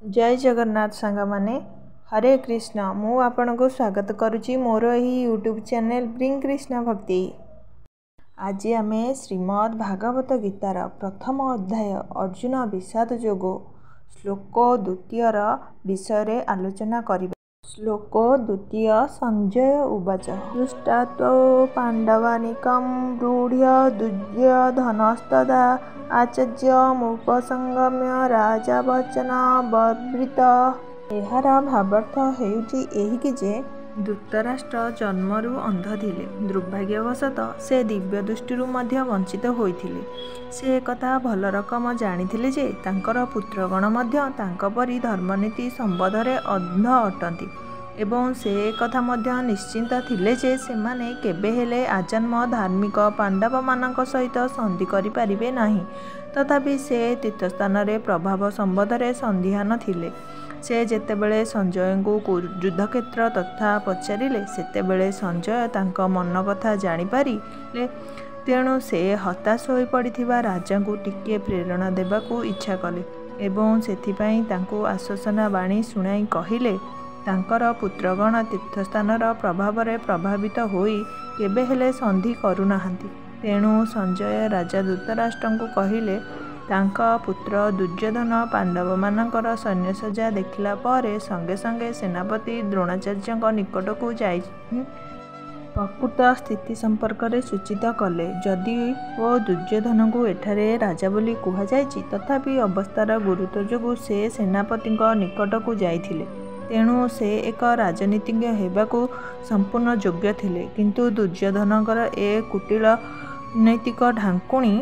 ଜୟ ଜଗନ୍ନାଥ ସାଙ୍ଗମାନେ, ହରେ କୃଷ୍ଣ। ମୁଁ ଆପଣଙ୍କୁ ସ୍ୱାଗତ କରୁଛି ମୋର ଏହି ୟୁଟ୍ୟୁବ୍ ଚ୍ୟାନେଲ୍ ବ୍ରିଙ୍ଗ କୃଷ୍ଣ ଭକ୍ତି। ଆଜି ଆମେ ଶ୍ରୀମଦ୍ ଭାଗବତ ଗୀତାର ପ୍ରଥମ ଅଧ୍ୟାୟ ଅର୍ଜୁନ ବିଷାଦ ଯୋଗ ଶ୍ଲୋକ ଦ୍ୱିତୀୟର ବିଷୟରେ ଆଲୋଚନା କରିବା। ଶ୍ଲୋକ ଦ୍ୱିତୀୟ। ସଞ୍ଜୟ ଉବାଚ, ଦୃଷ୍ଟ୍ୱା ପାଣ୍ଡବାନିକಂ ରୂଢ଼ ଦୁର୍ଯ୍ୟୋଧନସ୍ତଦା ଆଚାର୍ଯ୍ୟମୁପସଙ୍ଗମ୍ୟ ରାଜା ବଚନମବ୍ରବୀତ। ଏହାର ଭାବାର୍ଥ ହେଉଛି ଏହିକି ଯେ, ଧୃତରାଷ୍ଟ୍ର ଜନ୍ମରୁ ଅନ୍ଧ ଥିଲେ। ଦୁର୍ଭାଗ୍ୟବଶତଃ ସେ ଦିବ୍ୟଦୃଷ୍ଟିରୁ ମଧ୍ୟ ବଞ୍ଚିତ ହୋଇଥିଲେ। ସେ ଏକଥା ଭଲରକମ ଜାଣିଥିଲେ ଯେ, ତାଙ୍କର ପୁତ୍ରଗଣ ମଧ୍ୟ ତାଙ୍କ ପରି ଧର୍ମନୀତି ସମ୍ବନ୍ଧରେ ଅନ୍ଧ ଅଟନ୍ତି ଏବଂ ସେ ଏକଥା ମଧ୍ୟ ନିଶ୍ଚିତ ଥିଲେ ଯେ, ସେମାନେ କେବେହେଲେ ଆଜନ୍ମ ଧାର୍ମିକ ପାଣ୍ଡବମାନଙ୍କ ସହିତ ସନ୍ଧି କରିପାରିବେ ନାହିଁ। ତଥାପି ସେ ତୀର୍ଥସ୍ଥାନର ପ୍ରଭାବ ସମ୍ବନ୍ଧରେ ସନ୍ଦିହାନ ଥିଲେ। ସେ ଯେତେବେଳେ ସଞ୍ଜୟଙ୍କୁ ଯୁଦ୍ଧକ୍ଷେତ୍ର କଥା ପଚାରିଲେ, ସେତେବେଳେ ସଞ୍ଜୟ ତାଙ୍କ ମନକଥା ଜାଣିପାରିଲେ। ତେଣୁ ସେ ହତାଶ ହୋଇପଡ଼ିଥିବା ରାଜାଙ୍କୁ ଟିକିଏ ପ୍ରେରଣା ଦେବାକୁ ଇଚ୍ଛା କଲେ ଏବଂ ସେଥିପାଇଁ ତାଙ୍କୁ ଆଶ୍ୱାସନା ବାଣୀ ଶୁଣାଇ କହିଲେ, ତାଙ୍କର ପୁତ୍ରଗଣ ତୀର୍ଥସ୍ଥାନର ପ୍ରଭାବରେ ପ୍ରଭାବିତ ହୋଇ କେବେହେଲେ ସନ୍ଧି କରୁନାହାନ୍ତି। ତେଣୁ ସଞ୍ଜୟ ରାଜା ଧୃତରାଷ୍ଟ୍ରଙ୍କୁ କହିଲେ, ତାଙ୍କ ପୁତ୍ର ଦୁର୍ଯ୍ୟୋଧନ ପାଣ୍ଡବମାନଙ୍କର ସୈନ୍ୟସଜ୍ଜା ଦେଖିଲା ପରେ ସଙ୍ଗେ ସଙ୍ଗେ ସେନାପତି ଦ୍ରୋଣାଚାର୍ଯ୍ୟଙ୍କ ନିକଟକୁ ଯାଇ ପ୍ରକୃତ ସ୍ଥିତି ସମ୍ପର୍କରେ ସୂଚିତ କଲେ। ଯଦିଓ ଦୁର୍ଯ୍ୟୋଧନଙ୍କୁ ଏଠାରେ ରାଜା ବୋଲି କୁହାଯାଇଛି, ତଥାପି ଅବସ୍ଥାର ଗୁରୁତ୍ୱ ଯୋଗୁଁ ସେ ସେନାପତିଙ୍କ ନିକଟକୁ ଯାଇଥିଲେ। ତେଣୁ ସେ ଏକ ରାଜନୀତିଜ୍ଞ ହେବାକୁ ସମ୍ପୂର୍ଣ୍ଣ ଯୋଗ୍ୟ ଥିଲେ। କିନ୍ତୁ ଦୁର୍ଯ୍ୟୋଧନଙ୍କର ଏ କୁଟିଳ ନୈତିକ ଢାଙ୍କୁଣୀ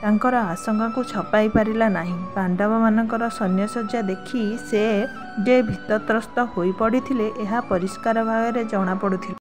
ତାଙ୍କର ଆଶଙ୍କାକୁ ଛପାଇ ପାରିଲା ନାହିଁ। ପାଣ୍ଡବମାନଙ୍କର ସୈନ୍ୟସଜ୍ଜା ଦେଖି ସେ ଯେ ଭୀତତ୍ରସ୍ତ ହୋଇପଡ଼ିଥିଲେ, ଏହା ପରିଷ୍କାର ଭାବରେ ଜଣାପଡ଼ୁଥିଲା।